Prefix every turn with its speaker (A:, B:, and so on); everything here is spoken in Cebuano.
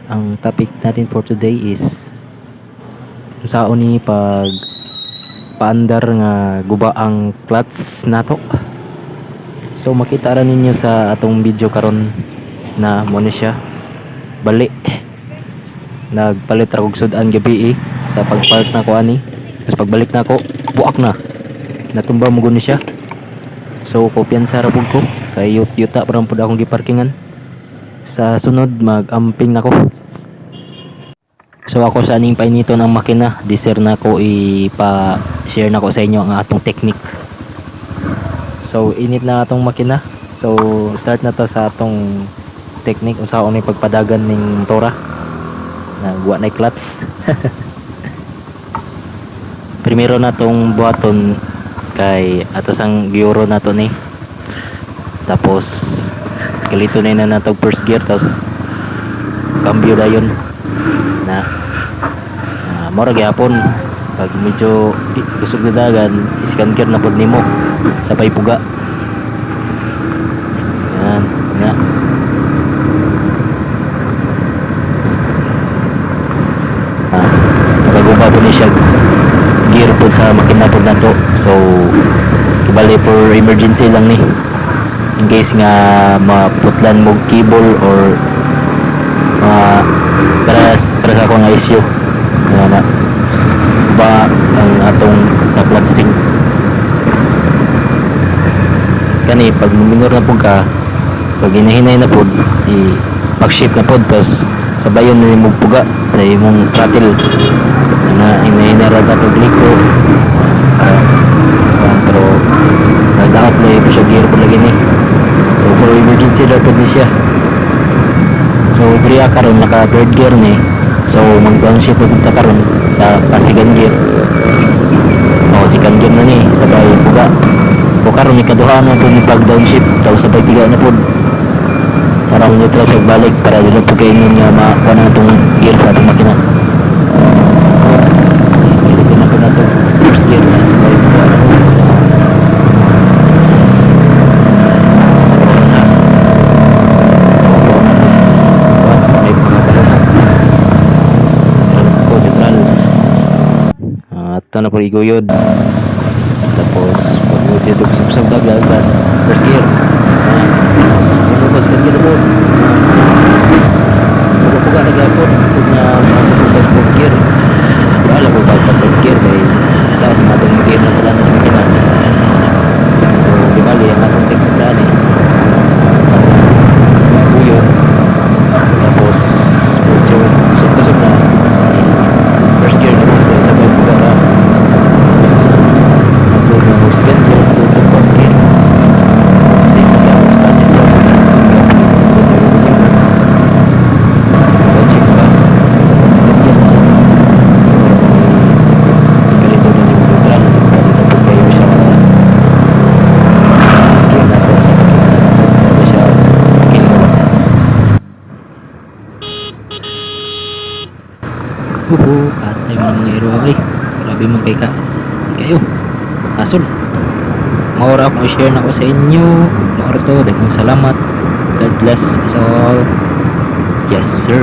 A: Ang topic natin for today is unsaon ni pag paandar nga guba ang clutch nato. So makita ra ninyo sa atong video karon na mo ni siya bali. Nagpalit ra kog sud-an gabi eh, sa pagpark na ko ani. Tapos pagbalik na ako, buak na. Natumba mo guni siya. So kumpiyansa ra pud ko kay yuta pa ran pud akong giparkingan. Sa sunod mag-amping nako. So ako sa aning painito ng makina, di-share na ko, ipa-share na ko sa inyo ang atong technique. So init na atong makina. So start na to sa atong technique unsaon ni pagpadagan ning motora. Nagwa na clutch. Primero na tong buhaton kay ato sang giyuro nato ni. Tapos kalito na na nato first gear, tapos cambio dayon na mora gyapon pag medyo kusog na dagan, second gear na pod nimo, sabay puga yan nga. Nakaguba po ni siya gear pod sa makina pod nato. So kibali for emergency lang ni, in case nga maputlan mo cable or mga para sa ako nga issue nga na ba ang atong sa clutch sync kani. Pag minor na pud ka, pag hinahinay na pud, i pag-shift na pud, tapos sabayon na nimo puga sa imong throttle na hinahinay ra natog liko. Pero nagdaot na po siya gear po lagi ni. So for emergency ra pud ni siya. So diri karon naka third gear ni, so mag downshift na pud ta karon sa pa-second gear. O second gear na ni, sabay puga o. Karon ikaduha na pud ni pag downshift, tapos sabay piga na pud para neutral siya balik, para dili pud kay ingon nga makuha na itong gear sa atong makina. Dito na po nato first gear na, sabay puga na po. Yes. Na. Na to. May mga balon na. Neutral po, neutral. Ito na po iguyod. Tapos, pag medyo dugsob dagdag, first gear. Tapos, lumabas ka gear po. Puga-puga na gyapon. Kung na mapupugan fourth gear. Wala ko ba third gear kay dapat matong gear na pala na sa makina. So, di bali, ang atong technique na ni. Guyod. Tapos, medyo kusog-kusog na. First gear na po sabay puga ra. Tapos, ato na mo second gear, to fourth gear. Same na gyapon sa process daw. Check ba? Second gear na. Ikalito na yung neutral. Pwede na po kayo siya sa gear na to, sa makina na to. Pwede siya kill ba? Huhu, patay mo ng mga iro ay. Grabe man kay ka. Kayo. Asol. Maura akong i-share na ko sa inyo. Maura to. Daghang salamat. God bless us all. Yes, sir.